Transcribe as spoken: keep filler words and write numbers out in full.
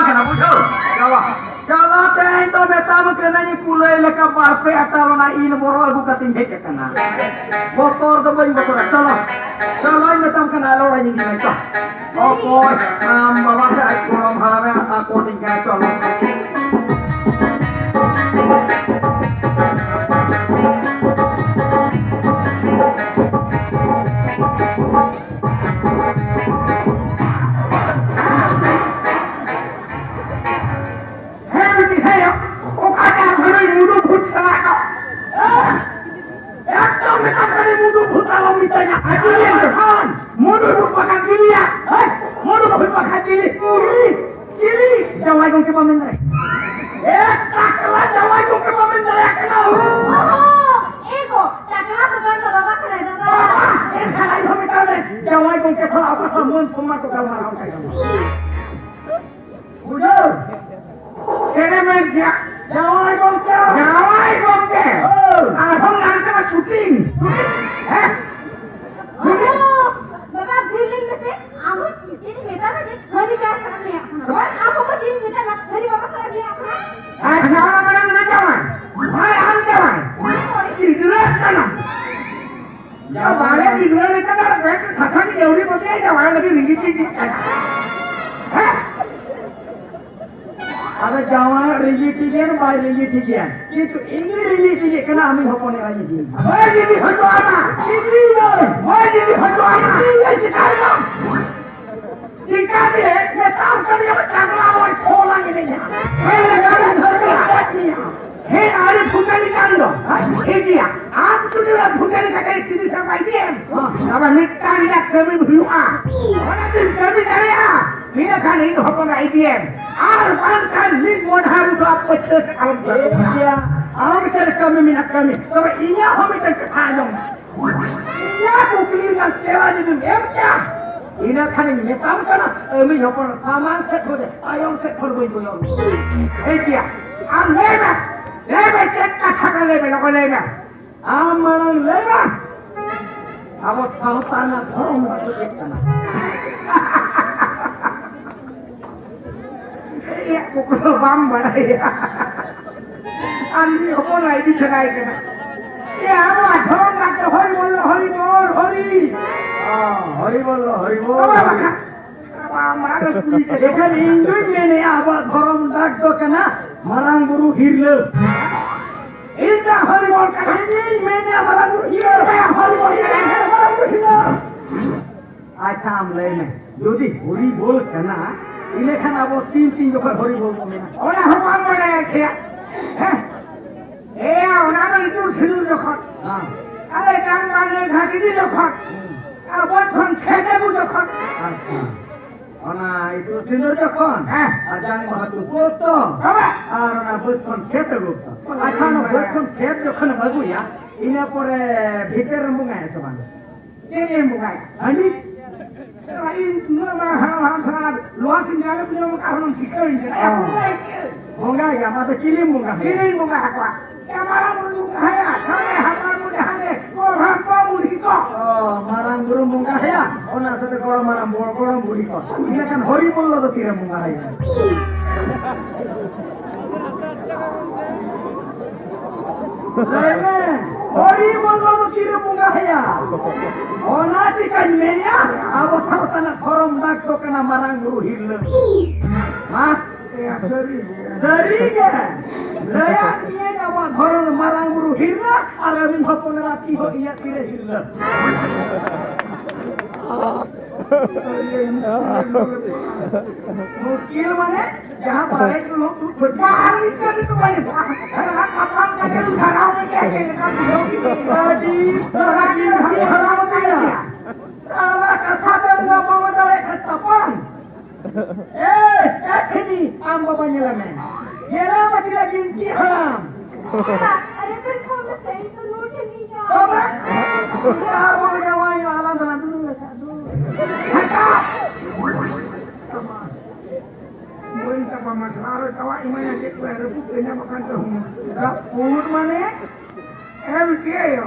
ᱠᱟᱱᱟ, ᱵᱩᱡᱷᱟᱹᱣ? ᱪᱟᱞᱟᱜ, ᱪᱟᱞᱟᱜ ᱛᱮᱦᱮᱧ ᱫᱚ ᱢᱮᱛᱟᱢ ᱠᱟᱹᱱᱟᱹᱧ, ᱠᱩᱞᱟᱹᱭ ᱞᱮᱠᱟ ᱵᱟᱨ ᱯᱮ ᱟᱴᱟᱞ ᱚᱱᱟ ᱤᱞ ᱵᱚᱨᱚ ᱟᱹᱜᱩ ᱠᱟᱛᱮᱧ ᱦᱮᱡ ᱟᱠᱟᱱᱟ᱾ ᱵᱚᱛᱚᱨ ᱫᱚ ᱵᱟᱹᱧ ᱵᱚᱛᱚᱨᱟ᱾ ᱪᱚᱞᱚ, ᱪᱚᱞᱚᱧ ᱢᱮᱛᱟᱢ ᱠᱟᱱᱟ, ᱟᱞᱚ ᱚᱲᱟᱧ ᱤᱫᱤ ᱢᱮ, ᱪᱚ᱾ ᱚᱠᱚᱭ ᱟᱢ ᱵᱟᱵᱟ ᱥᱮ ᱟᱡ ᱜᱚᱲᱚᱢ ᱦᱟᱲᱟᱢᱮ ᱟᱠᱚᱴᱤᱧ ᱠᱟᱱᱟ, ᱪᱚᱞᱚ᱾ ᱦᱮᱸ, ᱵᱤᱴᱤ, ᱦᱮᱸ ᱭᱟ᱾ ᱚᱠᱟ ᱨᱮ ᱟᱨ ᱦᱟᱹᱱᱤ ᱢᱩᱰᱩ ᱵᱷᱩᱛ ᱥᱟᱞᱟᱜ ᱫᱚ? ᱮᱠᱫᱚᱢ ᱢᱮᱛᱟᱢ ᱠᱟᱹᱱᱟᱹᱧ, ᱢᱩᱰᱩ ᱵᱷᱩᱛ ᱟᱞᱚᱢ ᱢᱮᱛᱟᱹᱧᱟ᱾ ᱟᱹᱰᱤ ᱞᱮᱠᱟᱱ ᱢᱩᱰᱩ ᱵᱷᱩᱛ ᱵᱟᱠᱷᱟᱱ ᱪᱤᱞᱤᱭᱟ? ᱦᱮᱸ? ᱢᱩᱰᱩ ᱵᱷᱩᱛ ᱵᱟᱠᱷᱟᱱ ᱪᱤᱞᱤ? ᱪᱤᱞᱤ? ᱪᱤᱞᱤ? ᱡᱟᱶᱟᱭ ᱜᱚᱢᱠᱮ ᱵᱟᱢ ᱢᱮᱱ ᱫᱟᱲᱮᱭᱟᱜ? ᱮ, ᱴᱟᱠᱞᱟ ᱡᱟᱶᱟᱭ ᱜᱚᱢᱠᱮ ᱵᱟᱢ ᱢᱮᱱ ᱫᱟᱲᱮᱭᱟᱜ ᱠᱟᱱᱟ? ᱚᱦᱚ! ᱮ ᱜᱚ, ᱴᱟᱠᱞᱟ ᱫᱚ ᱵᱟᱝ ᱫᱚ ᱵᱟᱵᱟ ᱠᱟᱱᱟᱭ, ᱵᱟᱵᱟ᱾ ᱵᱟᱵᱟ! ᱮᱱᱠᱷᱟᱱ ᱟᱡ ᱦᱚᱸ ᱢᱮᱛᱟᱭ ᱢᱮ, ᱡᱟᱶᱟᱭ ᱜᱚᱢᱠᱮ ᱥᱟᱞᱟᱜ ᱚᱠᱟ ᱥᱚᱢᱚᱭ ᱥᱚᱢᱢᱟᱱ ᱠᱚ ᱜᱟᱞᱢᱟᱨᱟᱣ ᱠᱟᱱᱟ᱾ ᱵᱩᱡᱷᱟᱹᱣ? ᱪᱮᱫ ᱮ ᱢᱮᱱ ᱠᱮᱭᱟ? ᱡᱟᱶᱟᱭ ᱜᱚᱢᱠᱮ᱾ ᱡᱟᱶᱟᱭ ᱜᱚᱢᱠᱮ᱾ ᱦᱳᱭ᱾ ᱟᱨᱦᱚᱸ ᱱᱟᱝ ᱠᱟᱱᱟ ᱥᱩᱴᱤᱝ᱾ ᱦᱮᱸ? ᱚ, ᱵᱟᱵᱟ, ᱵᱤᱞᱤᱧ ᱢᱮᱥᱮ᱾ ᱟᱢ ᱦᱚᱸ ᱪᱮᱫ ᱤᱧ ᱢᱮᱛᱟᱢᱟ ᱡᱮ ᱦᱟᱹᱱᱤ ᱡᱟᱶᱟᱭ ᱥᱟᱞᱟᱜ ᱞᱟᱹᱭᱟᱜ ᱠᱟᱱᱟ? ᱟᱢ ᱦᱚᱸ ᱪᱮᱫ ᱤᱧ ᱢᱮᱛᱟᱢᱟ? ᱦᱟᱹᱱᱤ ᱵᱟᱵᱟ ᱥᱟᱞᱟᱜ ᱞᱟᱹᱭᱟᱜ ᱠᱟᱱᱟ? ᱟᱨ ᱡᱟᱶᱟᱭ ᱢᱟᱱᱮ ᱩᱱᱤ ᱡᱟᱶᱟᱭ᱾ ᱢᱟᱱᱮ ᱟᱢ ᱡᱟᱶᱟᱭ᱾ ᱦᱳᱭ᱾ ᱜᱤᱫᱽᱨᱟᱹ ᱠᱟᱱᱟᱢ᱾ ᱡᱟᱶᱟᱭ ᱜᱤᱫᱽᱨᱟᱹ ᱞᱮᱠᱟ ᱫᱚ ᱟᱨ ᱵᱮᱴ ᱥᱟᱥᱟᱝ ᱡᱟᱹᱣᱲᱤ ᱵᱚᱫᱮ ᱡᱟᱶᱟᱭ ᱞᱟᱹᱜᱤᱫ ᱨᱤᱸᱜᱤ ᱴᱤᱸᱜᱤ ᱠᱟᱱᱟ᱾ ᱦᱮᱸ? ᱟᱫᱚ ᱡᱟᱶᱟᱭ ᱨᱤᱸᱜᱤ ᱴᱤᱸᱜᱤᱭᱮᱱ ᱵᱟᱭ ᱨᱤᱸᱜᱤ ᱴᱤᱸᱜᱤᱭᱮᱱ, ᱠᱤᱱᱛᱩ ᱤᱧ ᱨᱤᱸᱜᱤ ᱴᱤᱸᱜᱤ ᱠᱟᱱᱟ, ᱟᱢᱤᱡ ᱦᱚᱯᱚᱱ ᱮᱨᱟ ᱤᱧ᱾ ᱵᱟᱭ ᱨᱤᱸᱜᱤ ᱦᱚᱪᱚ ᱟᱢᱟ᱾ ᱤᱧ ᱵᱟᱭ ᱨᱤᱸᱜᱤ ᱦᱚᱪᱚ ᱟᱢᱟ᱾ ᱤᱧ ᱪᱮᱛᱟᱱ ᱨᱮ ᱪᱤᱠᱟᱹᱛᱮ ᱢᱮᱛᱟᱢ ᱠᱟᱹᱱᱟᱹᱧ, ᱟᱵᱚ ᱪᱟᱸᱫᱽᱞᱟ ᱵᱚᱱ ᱪᱷᱚᱞᱟ ᱮᱱᱮᱡᱟ᱾ ᱦᱮᱸ, ᱞᱮᱠᱟ ᱜᱮ ᱫᱷᱟᱹᱨᱛᱤ ᱟᱠᱟᱥᱤᱭᱟ᱾ ᱦᱮᱸ, ᱟᱹᱰᱤ ᱯᱷᱩᱴᱟᱹᱞᱤ ᱠᱟᱱ ᱫᱚ᱾ ᱴᱷᱤᱠ ᱜᱮᱭᱟ, ᱟᱢ ᱡᱩᱫᱤ ᱚᱱᱟ ᱯᱷᱩᱴᱟᱹᱞᱤ ᱠᱟᱛᱮ ᱛᱤᱨᱤᱥ ᱥᱮᱨᱢᱟ ᱤᱫᱤᱭᱮᱢ, ᱛᱚᱵᱮ ᱢᱤᱫᱴᱟᱝ ᱨᱮᱭᱟᱜ ᱠᱟᱹᱢᱤ ᱦᱩᱭᱩᱜᱼᱟ᱾ ᱚᱱᱟ ᱛᱮᱢ ᱠᱟᱹᱢᱤ ᱫᱟᱲᱮᱭᱟᱜᱼᱟ, ᱤᱱᱟᱹ ᱠᱷᱟᱱ ᱤᱧ ᱦᱚᱯᱚᱱ ᱮᱨᱟ ᱤᱫᱤᱭᱮᱢ᱾ ᱟᱨ ᱵᱟᱝᱠᱷᱟᱱ ᱢᱤᱫ ᱢᱚᱰᱷᱟ ᱨᱮᱫᱚ ᱯᱟᱹᱪᱷᱞᱟᱹ ᱥᱮᱫ ᱟᱞᱚᱢ ᱪᱟᱞᱟᱜᱼᱟ᱾ ᱴᱷᱤᱠ ᱜᱮᱭᱟ, ᱟᱢ ᱪᱮᱫ ᱠᱟᱹᱢᱤ ᱢᱮᱱᱟᱜ ᱠᱟᱹᱢᱤ, ᱛᱚᱵᱮ ᱤᱧᱟᱹᱜ ᱦᱚᱸ ᱢᱤᱫᱴᱟᱝ ᱠᱟᱛᱷᱟ ᱟᱸᱡᱚᱢ ᱢᱮ᱾ ᱤᱧᱟᱹᱜ ᱠᱩᱠᱞᱤ ᱨᱮᱱᱟᱜ ᱛᱮᱞᱟ ᱡᱩᱫᱤᱢ ᱮᱢ ᱠᱮᱭᱟ, ᱤᱱᱟᱹ ᱠᱷᱟᱱᱤᱧ ᱢᱮᱛᱟᱢ ᱠᱟᱱᱟ, ᱟᱹᱢᱤᱡ ᱦᱚᱯᱚᱱ ᱥᱟᱢᱟᱝ ᱥᱮᱫ ᱠᱷᱚᱱ ᱛᱟᱭᱚᱢ ᱥᱮᱫ ᱠᱷᱚᱱ ᱵᱟᱹᱧ ᱠᱚᱭᱚᱜ᱾ ᱴᱷᱤᱠ ᱜᱮᱭᱟ, ᱟᱢ ᱞᱟᱹᱭ ᱢᱮ, ᱞᱟᱹᱭ ᱢᱮ, ᱪᱮᱫ ᱠᱟᱛᱷᱟ ᱠᱟᱱᱟ? ᱞᱟᱹᱭ ᱢᱮ, ᱞᱚᱜᱚᱱ ᱞᱟᱹᱭ ᱢᱮ᱾ ᱟᱢ ᱢᱟᱲᱟᱝ ᱞᱟᱹᱭ ᱢᱮ, ᱟᱵᱚ ᱥᱟᱶᱛᱟ ᱨᱮᱱᱟᱜ ᱫᱷᱚᱨᱚᱢ ᱫᱚ ᱪᱮᱫ ᱠᱟᱱᱟ? ᱮᱭᱟ, ᱠᱚᱠᱚ ᱵᱟᱢ ᱵᱟᱲᱟᱭᱟ᱾ ᱟᱨ ᱤᱧ ᱦᱚᱯᱚᱱ ᱞᱟ ᱤᱫᱤ ᱥᱟᱱᱟᱭ ᱠᱟᱱᱟ᱾ ᱮᱭᱟ, ᱟᱵᱚᱣᱟᱜ ᱫᱷᱚᱨᱚᱢ ᱰᱟᱠ ᱫᱚ ᱦᱚᱨᱤ ᱵᱚᱞ, ᱦᱚᱨᱤ ᱵᱚᱞ, ᱦᱚᱨᱤ᱾ ᱚ, ᱦᱚᱨᱤ ᱵᱚᱞ, ᱦᱚᱨᱤ ᱵᱚᱞ᱾ ᱵᱟᱵᱟ, ᱵᱟᱠᱷᱟᱱ, ᱵᱟᱵᱟ, ᱢᱟᱨᱟᱝ ᱠᱩᱞᱤ ᱠᱮᱫ᱾ ᱮᱠᱷᱟᱱ ᱤᱧ ᱫᱩᱧ ᱢᱮᱱᱮᱜᱼᱟ, ᱟᱵᱚᱣᱟᱜ ᱫᱷᱚᱨᱚᱢ ᱰᱟᱠ ᱫᱚ ᱠᱟᱱᱟ ᱢᱟᱨᱟᱝ ᱵᱩᱨᱩ ᱦᱤᱨᱞᱟᱹ᱾ ᱤᱧ ᱫᱚ ᱦᱚᱨᱤ ᱵᱚᱞ ᱠᱟᱱᱟ᱾ ᱤᱧᱤᱧ ᱢᱮᱱᱮᱜᱼᱟ, ᱢᱟᱨᱟᱝ ᱵᱩᱨᱩ ᱦᱤᱨᱞᱟᱹ᱾ ᱦᱚᱨᱤ ᱵᱚᱞ ᱠᱟᱱᱟ, ᱢᱟᱨᱟᱝ ᱵᱩᱨᱩ ᱦᱤᱨᱞᱟᱹ᱾ ᱟᱪᱪᱷᱟ, ᱟᱢ ᱞᱟᱹᱭ ᱢᱮ, ᱡᱩᱫᱤ ᱦᱚᱨᱤ ᱵᱚᱞ ᱠᱟᱱᱟ, ᱤᱱᱟᱹᱠᱷᱟᱱ ᱟᱵᱚ ᱛᱤᱱ ᱛᱤᱱ ᱡᱚᱠᱷᱚᱱ ᱦᱚᱨᱤ ᱵᱚᱞ ᱠᱚ ᱢᱮᱱᱟ? ᱚᱱᱟ ᱦᱚᱸ ᱵᱟᱢ ᱵᱟᱲᱟᱭᱟ ᱥᱮ? ᱦᱮᱸ? ᱮᱭᱟ, ᱚᱱᱟ ᱫᱚ ᱤᱛᱩᱫ ᱥᱤᱸᱫᱩᱨ ᱡᱚᱠᱷᱚᱱ᱾ ᱦᱮᱸ᱾ ᱟᱞᱮ ᱰᱟᱝ ᱵᱟᱝ ᱞᱮ ᱜᱷᱟᱴᱤ ᱡᱚᱠᱷᱚᱱ᱾ ᱦᱩᱸ᱾ ᱟᱨ ᱵᱟᱹᱫᱽ ᱠᱷᱚᱱ ᱠᱷᱮᱛ ᱟᱹᱜᱩ ᱡᱚᱠᱷᱚᱱ᱾ ᱟᱪᱪᱷᱟ᱾ ᱚᱱᱟ ᱤᱛᱩᱫ ᱥᱤᱸᱫᱩᱨ ᱡᱚᱠᱷᱚᱱ, ᱦᱮᱸ᱾ ᱟᱨ ᱡᱟᱝ ᱵᱟᱦᱟ ᱛᱩᱯᱩ ᱚᱠᱛᱚ, ᱦᱳᱭ᱾ ᱟᱨ ᱚᱱᱟ ᱵᱟᱹᱫᱽ ᱠᱷᱚᱱ ᱠᱷᱮᱛ ᱟᱹᱜᱩ ᱚᱠᱛᱚ᱾ ᱟᱪᱪᱷᱟ, ᱚᱱᱟ ᱵᱟᱹᱫᱽ ᱠᱷᱚᱱ ᱠᱷᱮᱛ ᱡᱚᱠᱷᱚᱱᱮᱢ ᱟᱹᱜᱩᱭᱟ, ᱤᱱᱟᱹ ᱯᱚᱨᱮ ᱵᱷᱤᱛᱟᱹᱨ ᱨᱮᱢ ᱵᱚᱸᱜᱟᱭᱟ ᱥᱮ ᱵᱟᱝ? ᱪᱮᱫ ᱮᱢ ᱵᱚᱸᱜᱟᱭᱟ? ᱦᱟᱺᱰᱤ᱾ ᱤᱧ ᱩᱱᱟᱹᱜ ᱢᱟᱨᱟᱝ ᱦᱟᱲᱟᱢ, ᱦᱟᱲᱟᱢ ᱥᱟᱞᱟᱜ ᱞᱚᱣᱟ ᱥᱤᱧ ᱡᱟᱦᱟᱸ ᱞᱮ ᱯᱩᱡᱟᱹ ᱵᱚᱸᱜᱟ, ᱟᱨᱦᱚᱸ ᱥᱤᱠᱷᱟᱹᱣᱤᱧ ᱠᱟᱱᱟ᱾ ᱚ᱾ ᱵᱚᱸᱜᱟᱭ ᱜᱮᱭᱟ, ᱟᱫᱚ ᱪᱤᱞᱤᱢ ᱵᱚᱸᱜᱟ ᱟᱭᱟ? ᱪᱤᱞᱤᱧ ᱵᱚᱸᱜᱟ ᱟᱠᱚᱣᱟ? ᱮ, ᱢᱟᱨᱟᱝ ᱵᱩᱨᱩ ᱵᱚᱸᱜᱟ ᱟᱭᱟ, ᱥᱟᱨᱮ ᱦᱟᱯᱲᱟᱢ ᱠᱚ ᱡᱟᱦᱟᱸ ᱞᱮ, ᱜᱚᱲᱦᱟᱱ ᱠᱚ, ᱵᱩᱲᱦᱤ ᱠᱚ᱾ ᱚ, ᱢᱟᱨᱟᱝ ᱵᱩᱨᱩ ᱵᱚᱸᱜᱟ ᱟᱭᱟ, ᱚᱱᱟ ᱥᱟᱛᱮ ᱜᱚᱲᱚᱢ ᱦᱟᱲᱟᱢ, ᱜᱚᱲᱚᱢ ᱵᱩᱲᱦᱤ ᱠᱚ᱾ ᱤᱱᱟᱹᱠᱷᱟᱱ ᱦᱚᱨᱤ ᱵᱚᱞ ᱫᱚ ᱛᱤᱨᱮᱢ ᱵᱚᱸᱜᱟ ᱟᱭᱟ? ᱞᱟᱹᱭ ᱢᱮ, ᱦᱚᱨᱤ ᱵᱚᱞ ᱫᱚ ᱛᱤᱨᱮ ᱵᱚᱸᱜᱟ ᱟᱭᱟ? ᱚᱱᱟ ᱪᱤᱠᱟᱹᱧ ᱢᱮᱱᱟ, ᱟᱵᱚ ᱥᱟᱶᱛᱟ ᱨᱮᱱᱟᱜ ᱫᱷᱚᱨᱚᱢ ᱰᱟᱠ ᱫᱚ ᱠᱟᱱᱟ ᱢᱟᱨᱟᱝ ᱵᱩᱨᱩ ᱦᱤᱨᱞᱟᱹ᱾ ᱢᱟ᱾ ᱥᱟᱹᱨᱤ ᱜᱮ᱾ ᱥᱟᱹᱨᱤ ᱜᱮ᱾ ᱞᱟᱹᱭᱟᱢ ᱜᱤᱭᱟᱹᱧ ᱟᱵᱚᱣᱟᱜ ᱫᱷᱚᱨᱚᱢ ᱢᱟᱨᱟᱝ ᱵᱩᱨᱩ ᱦᱤᱨᱞᱟᱹ ᱟᱨ ᱟᱹᱵᱤᱱ ᱦᱚᱯᱚᱱ ᱮᱨᱟ ᱛᱤ ᱦᱚᱸ ᱤᱧᱟᱹᱜ ᱛᱤᱨᱮ ᱦᱤᱨᱞᱟᱹ᱾ ᱢᱩᱥᱠᱤᱞ ᱢᱟᱱᱮ ᱡᱟᱦᱟᱸ ᱵᱟᱲᱟᱭ ᱠᱚ ᱞᱳᱠ ᱠᱚ ᱠᱷᱚᱡ᱾ ᱡᱟᱦᱟᱸ ᱢᱤᱫᱴᱮᱱ ᱫᱚ ᱵᱟᱭ ᱦᱮᱸ, ᱛᱟᱯᱟᱢ ᱠᱟᱛᱮ ᱩᱱᱤ ᱦᱟᱨᱟᱣ ᱢᱮ ᱪᱮᱫ ᱞᱮᱠᱟ ᱵᱩᱡᱷᱟᱹᱣ ᱠᱮᱫᱟ? ᱟᱹᱰᱤ ᱥᱟᱹᱨᱤ ᱜᱮ ᱦᱟᱨᱟᱣ ᱢᱮ᱾ ᱛᱟᱞᱟ ᱠᱟᱛᱷᱟ ᱛᱮᱢ ᱧᱟᱯᱟᱢ ᱫᱟᱲᱮᱭᱟᱜ ᱠᱷᱟᱱ ᱛᱟᱯᱟᱢ᱾ ᱮᱭ, ᱮᱠᱷᱮᱱᱤ, ᱟᱢ ᱵᱟᱵᱟ ᱧᱮᱞᱮ ᱢᱮ᱾ ᱧᱮᱞᱮ ᱢᱮ, ᱪᱮᱫ ᱞᱟᱹᱜᱤᱫ ᱪᱮᱫ ᱦᱟᱲᱟᱢ? ᱟᱨᱮ ᱯᱮ ᱠᱷᱚᱱ ᱥᱮᱭ ᱛᱚ ᱱᱩᱨ ᱴᱷᱮᱱ ᱜᱮ ᱧᱟᱢ᱾ ᱛᱚᱵᱮ? ᱟᱵᱚ ᱡᱟᱶᱟᱭ ᱟᱞᱟᱝ ᱫᱚᱞᱟᱝ ᱫᱩᱲᱩᱵ ᱞᱮᱠᱷᱟᱱ ᱫᱩᱲᱩᱵ᱾ ᱦᱟᱴᱟᱜ! ᱵᱟᱹᱧ ᱛᱟᱯᱟᱢᱟ, ᱥᱟᱨ ᱛᱟᱣᱟ ᱤᱢᱟᱹᱧᱟ, ᱪᱮᱫ ᱠᱚ ᱨᱟᱹᱯᱩᱫ ᱠᱟᱹᱧᱟ, ᱵᱟᱠᱷᱟᱱ ᱫᱚ ᱦᱩᱸ᱾ ᱨᱟᱹᱯᱩᱫ ᱢᱟᱱᱮ? ᱮᱢ ᱪᱮᱫ ᱭᱚ?